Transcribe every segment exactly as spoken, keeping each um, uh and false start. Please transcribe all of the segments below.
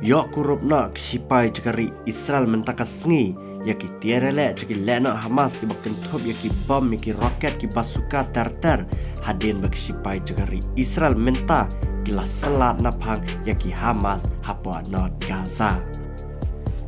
Ïoh kurup noh ki shipai jong ka ri Israel mynta ka sngi ïa ki tiar ïaleh jong ki lehnoh Hamas kiba kynthup ïa ki bom, ïa ki rocket, ki bazooka ter ter, hadien ba ki shipai jong ka ri Israel mynta ki la syllat naphang ïa ki Hamas hapoh North Gaza.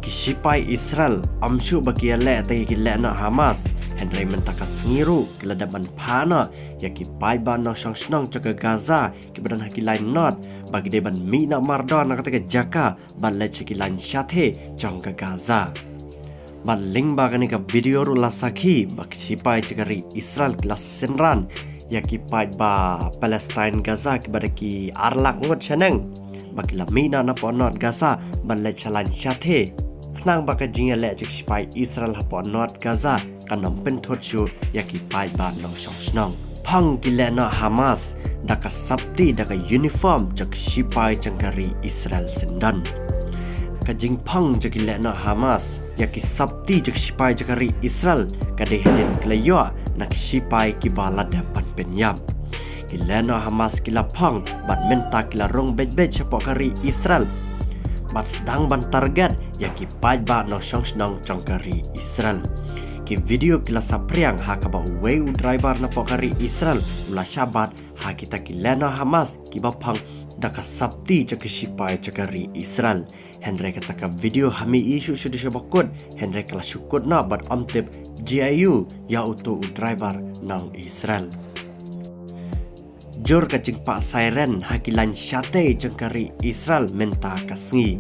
Ki shipai Israel ym shuh ba ki ïaleh tang ïa ki lehnoh Hamas, hynrei mynta ka sngi ruh ki la dep ban phah noh ïa ki paidbah nongshong shnong jong ka Gaza kiba don ha ki lain North ba ki dei ban mih noh mardor na kata ka jaka bad leit sha ki lain shatei jong ka Gaza. Bad lyngba kane ka video ruh la sakhi ba ki shipai jong ka ri Israel ki la synran ïa ki paidbah Palestine Gaza kiba da ki ar lak ngut shaneng ba ki la mih noh napoh North Gaza bad leit sha lain shatei, khnang ba ka jingïaleh jong ki shipai Israel hapoh North Gaza kan ym pynthut shuh ïa ki paidbah nongshong shnong. Phong ki lehnoh Hamas da ka sopti, da ka uniform jong ki shipai jong ka ri Israel syndon. Ka jingphong jong ki lehnoh Hamas ïa ki sopti jong ki shipai jong ka ri Israel ka dei hadien ki la ïoh na ki shipai kiba la dep ban pynïap. Ki lehnoh Hamas ki la phong bad mynta ki la rung beit beit shapoh ka ri Israel bad sdang ban target ïa ki paidbah nongshong shnong jong ka ri Israel. Ki video ki la saphriang ha kaba uwei u driver napoh ka ri Israel u la shah bat ha kita ki lehnoh Hamas kiba phong da ka sopti jong ki shipai jong ka ri Israel. Hynrei kata ka video ha mih shuh shuh da shaba kut, hynrei ka la shu kut noh bad ym tip jia aïu ïa uto u driver nong Israel. Jur ka jingpah siren ha ki lain shatei jong ka ri Israel mynta ka sngi.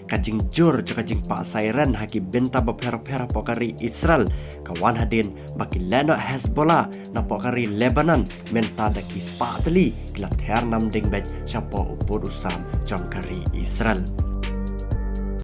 Ka jingjur jong ka jingpah siren ha ki bynta bapher bapher hapoh ka ri Israel ka wan hadien ba ki lehnoh Hezbollah napoh ka ri Lebanon mynta da ki spah tylli ki la ther nam ding beit shapoh u pud u sam jong ka ri Israel.